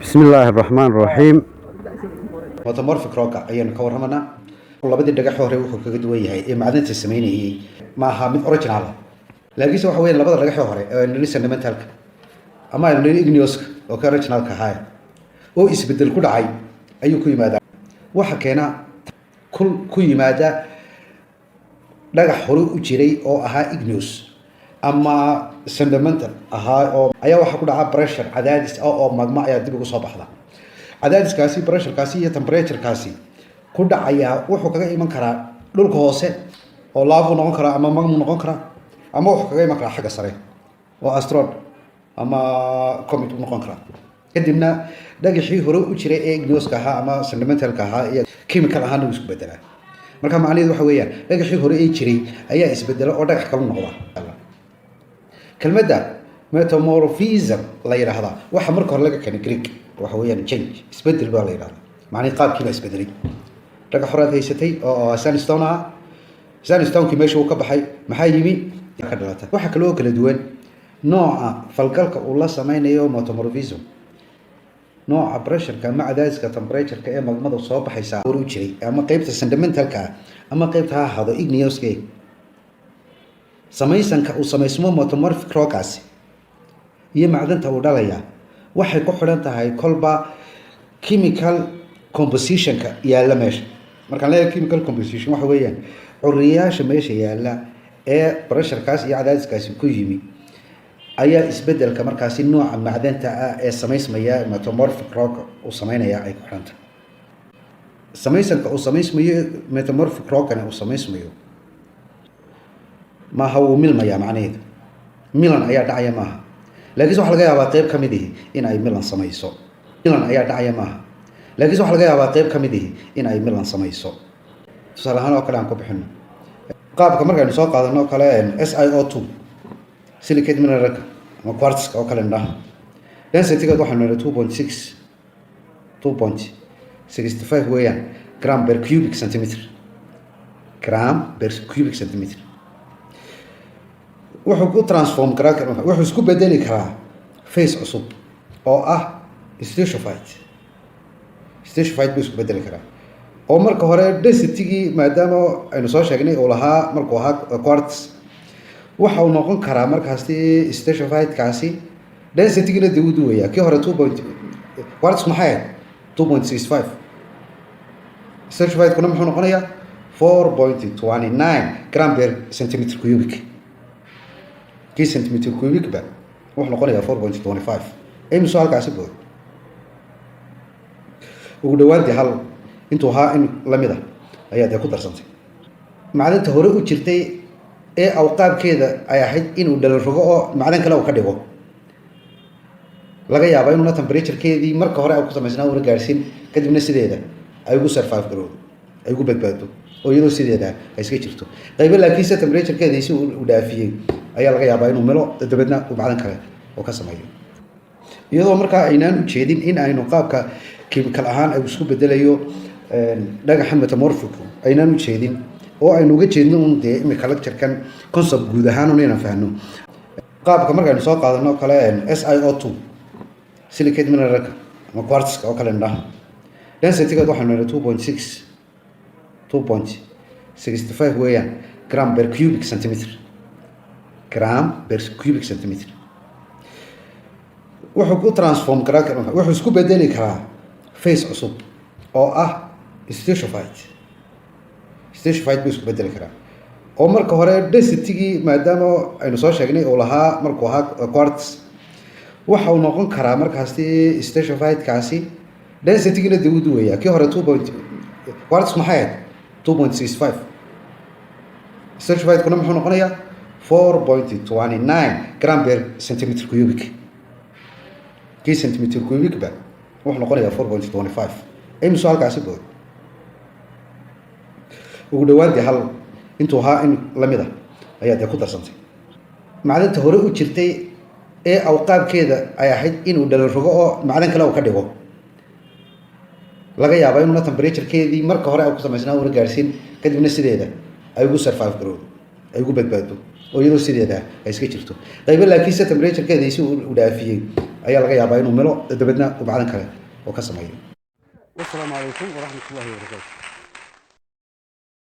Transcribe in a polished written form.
Bismi illaahi araxmaan raxiim. Metamorphic rock ayaynu ka warramanaa. Labadii dhagax hore wuxuu kaga duwan yahay ee macdanta samaynayay ma aha mid original ah, laakiinse waxa weeyaan labada dhagaxii hore ee aynu nidhi sedimentalka ama aynu nidhi igneouska oo ka originalka ahaa oo isbedel ku dhacay ayuu ku yimaadaa. Waxa keena kul ku yimaada dhagax hore u jiray oo ahaa igneous ama sedimental ahaa oo ayaa waxaa ku dhaca pressure, cadaadis ah oo magma ayaa dib ugu soo baxda. Cadaadiskaasi, pressurekaasi iyo temperaturekasi ku dhacayaa wuxuu kaga iman karaa dhulka hoose oo lava noqon karaa ama magma noqon karaa, ama wuxuu kaga iman karaa xagga sare oo asteroid ama comet u noqon karaa. Kadibna dhagaxii hore u jiray ee igneouska ahaa ama sedimentalka ahaa iyo chemical ahaana wuu isku bedelaa. Marka macnaheedu waxa weeyaan dhagaxii hore ee jiray ayaa isbedela oo dhagax kalu noqda. Kelmadda metamorphism la yidhaahdaa waxa marka hore laga keenay Greek. Waxa weeyaan change, isbedel baa la yidhahdaa. Macnihii qaabkii baa isbedelay. Dhagax horead haysatay oo sandstone ahaa, sandstone-kii meesha uu ka baxay, maxaa yimi? Ka dhalata. Waxaa kaloo kala duwan nooca falgalka uu la sameynayo metamorphism, nooca pressureka ama cadaadiska temperatureka ee magmada soo baxaysa hore u jiray, ama qeybta sedimentalka ah ama qeybta ha ahaado igneouska. Samaysanka uu samaysmo metamorphic rockaasi iyo macdanta uu dhalaya waxay ku xidhan tahay kolba chemical compositionka yaalla meesha. Markaan leeyahay chemical composition, waxa weeyaan curiyaasha meesha yaalla ee pressurekaas iyo cadaadiskaasi ku yimi ayaa isbedelka markaasi nooca macdanta ah ee samaysmaya metamorphic rock uu sameynaya ay ku xidhan tahay. Samaysanka uu samaysmayo metamorphic rockana uu samaysmayo maaha wuu milmayaa, macnaheedu milan ayaa dhacaya maaha, laakiinse waxa laga yaabaa qeyb ka mid ihi in ay milan samayso. Milan ayaa dhacaya maaha, laakiinse waxa laga yaabaa qeyb ka mid ihi in ay milan samayso. Tusaale ahaan oo kale aan ku bixino qaabka markaynu soo qaadano oo kale SiO2, silicate mineralka ama quartzka oo kale nidhaha, densitygeed waxaynu nidhi 2.6, 2.65 weeyaan gram per cubic centimeter. Gram per cubic centimeter wuxuu ku transform karaa, wuxuu isku bedeli karaa phase cusub oo ah stishovite. Stishovite buu isku bedeli karaa oo marka hore densitygii, maadaama aynu soo sheegnay uu lahaa markuu ahaa quartz, waxa uu noqon karaa markaasi stishovite-kaasi densitygina dee wuu duwaya kii hore. Two point quartz maxay ahayd? 2.65. Stishovite-kuna muxuu noqonayaa? 4.29 gram per centimeter cubic. Kii centimeter cubic ba wuxuu noqonayaa 4.25. Imiso halkaasi bood ugu dhawaan dee hal intuu ahaa in lamid a ayaa dee ku darsantay. Macdanta hore u jirtay ee awqaabkeeda ay ahayd inuu dhalo rogo oo macdan kale uu ka dhigo, laga yaaba inuuna temperaturekeedii marka hore ay ku samaysnaa una gaadhsiin, kadibna sideeda ay ugu survive garowdo, ay ugu badbaado oo iyadoo sideeda ay iska jirto qaybo, laakiinse temperaturekeedii si uu dhaafiyey ayaa laga yaabaa inuu milo, dabeedna uu macdan kale oo ka sameeyo, iyadoo markaa aynaan ujeedin in aynu qaabka chemical ahaan ay isku bedelayo dhagaxan metamorphic aynaan ujeedin oo aynu uga jeedno un dee imika lecturekan concept guud ahaan un inaan fahno. Qaabka markaynu soo qaadano oo kale SiO2, silicate mineralka ama quartzka oo kale nidhaha, densitygeed waxaynu nidhi 2.6, 2.65 weeyaan gram per cubic centimeter. Gram per cubic centimeter wuxuu ku transform karaa, wuxuu isku bedeli karaa phase cusub oo ah stishovite. Stishovite buu isku bedeli karaa oo marka hore densitygii, maadaama aynu soo sheegnay uu lahaa markuu ahaa quartz, waxa uu noqon karaa markaasi stishovite-kaasi densitygina dee wuu duwaya kii hore. Two point quartz maxay ahayd? 2.65. Stishovite-kuna muxuu noqonayaa? 4.29 gram per centimeter cubic. Kii centimeter cubic ba wuxuu noqonayaa 4.25. Imiso halkaasi bood ugu dhawaan dee hal intuu ahaa in lamid a ayaa dee ku darsantay. Macdanta hore u jirtay ee awqaabkeeda ay ahayd inuu dhalo rogo oo macdan kale uu ka dhigo, laga yaaba inuuna temperaturekeedii marka hore ay ku samaysnaa una gaadhsiin, kadibna sideeda ay ugu survive garowdo, ay ugu badbaado oo iyadoo sideeda ay iska jirto qaybo, laakiinse temperaturekeedii si uu dhaafiyey. Ayaa laga yaabaa inuu milo, dabeedna uu macdan kale oo ka sameeyo. Wasalaamu calaykum waraxmatullahi wabarakaatu.